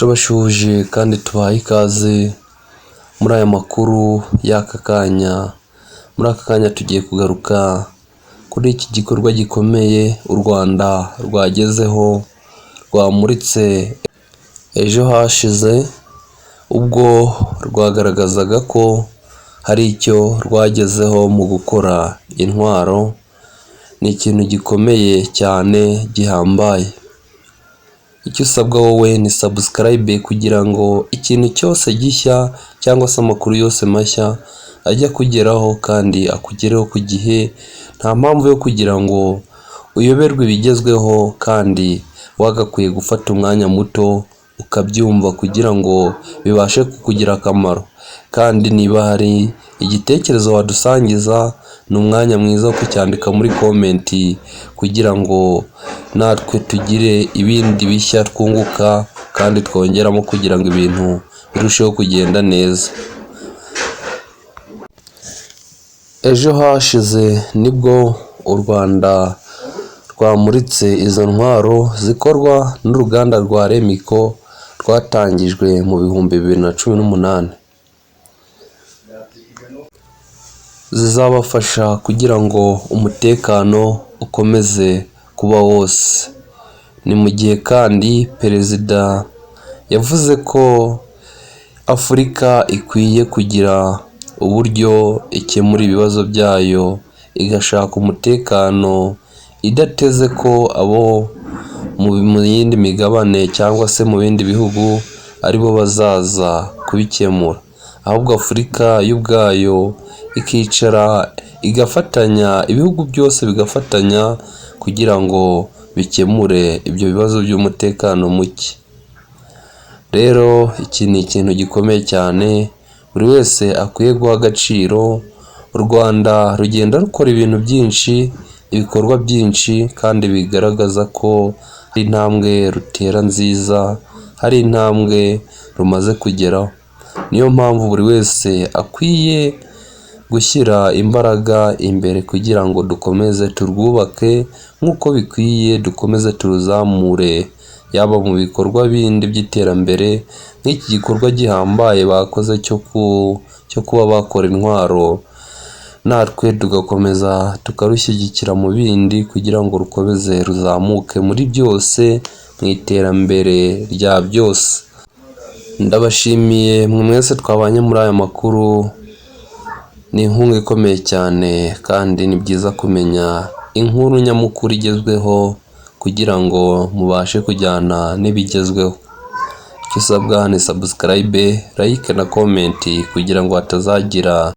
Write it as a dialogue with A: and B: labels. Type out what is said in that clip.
A: Turabashuhuje kandi tubahaye ikaze muri aya makuru y'aka kanya. Muri aka kanya tugiye kugaruka kuri iki gikorwa gikomeye u Rwanda rwagezeho, rwamuritse ejo hashize, ubwo rwagaragazaga ko hari icyo rwagezeho mu gukora intwaro. Ni ikintu gikomeye cyane gihambaye. Icyo usabwa wowe ni subscribe kugira ngo ikintu cyose gishya cyangwa se amakuru yose mashya ajye akugeraho kandi akugereho ku gihe. Nta mpamvu yo kugira ngo uyoberwe ibigezweho kandi wagakwiye gufata umwanya muto ukabyumva kugira ngo bibashe kukugira akamaro. Kandi niba hari igitekerezo wadusangiza, ni umwanya mwiza wo kucyandika muri comment kugira ngo natwe tugire ibindi bishya twunguka kandi twongeramo kugira ngo ibintu birusheho kugenda neza. Ejo hashize nibwo u Rwanda rwamuritse izo ntwaro zikorwa n'uruganda rwa Remco rwatangijwe mu 2018. Zizabafasha kugira ngo umutekano ukomeze kuba wose. Ni mu gihe kandi Perezida yavuze ko Afurika ikwiye kugira uburyo ikemura ibibazo byayo, igashaka umutekano idateze ko abo mu yindi migabane cyangwa se mu bindi bihugu aribo bazaza kubikemura, ahubwo Afurika yo ubwayo ikicara igafatanya, ibihugu byose bigafatanya kugira ngo bikemure ibyo bibazo by'umutekano muke. Rero iki ni ikintu gikomeye cyane buri wese akwiye guha agaciro. U Rwanda rugenda rukora ibintu byinshi, ibikorwa byinshi kandi bigaragaza ko hari intambwe rutera nziza, hari intambwe rumaze kugeraho. Niyo mpamvu buri wese akwiye gushyira imbaraga imbere kugira ngo dukomeze turwubake nk'uko bikwiye, dukomeze turuzamure yaba mu bikorwa bindi by'iterambere nk'iki gikorwa gihambaye bakoze cyo kuba bakora intwaro, natwe tugakomeza tukarushyigikira mu bindi kugira ngo rukomeze ruzamuke muri byose mu iterambere rya byose. Ndabashimiye mwe mwese twabanye muri aya makuru. Ni inkunga ikomeye cyane kandi ni byiza kumenya inkuru nyamukuru igezweho kugira ngo mubashe kujyana n'ibigezweho. Icyo usabwa ni subscribe, like na comment kugira ngo hatazagira